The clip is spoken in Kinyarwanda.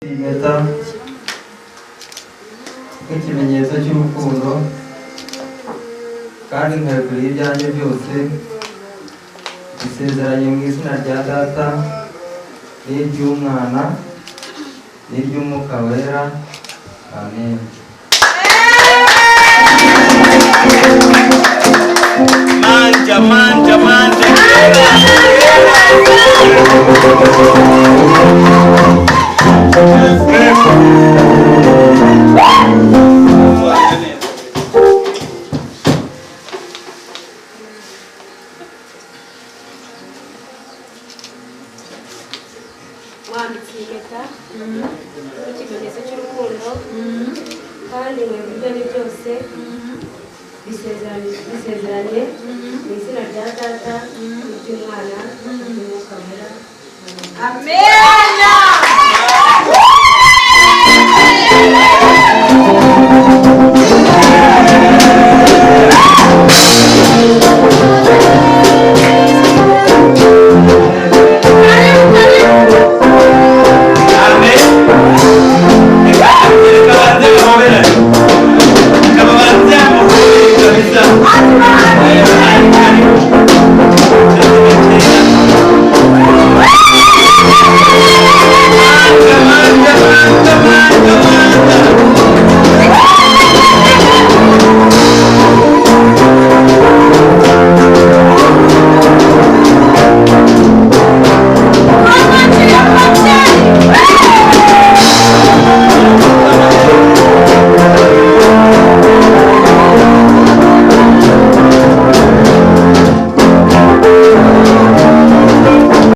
Impeta nk'ikimenyetso cy'urukundo, kandi nkweguriye ibyanjye byose. Isezeranye mu izina rya Data n'iry'Umwana n'iry'Umwuka Wera, amen. Manja, manja, manja. Wambitse impeta nk'ikimenyetso cy'urukundo, kandi mwebwe ibyo byose bisezeranye mu izina rya Data n'iry'Umwana n'iry'Umwuka Wera. Amena. Amen. Reka banze bahoberane. Reka babanze bamuhobere kabisa. Ari, ari. Manja, manja, manja.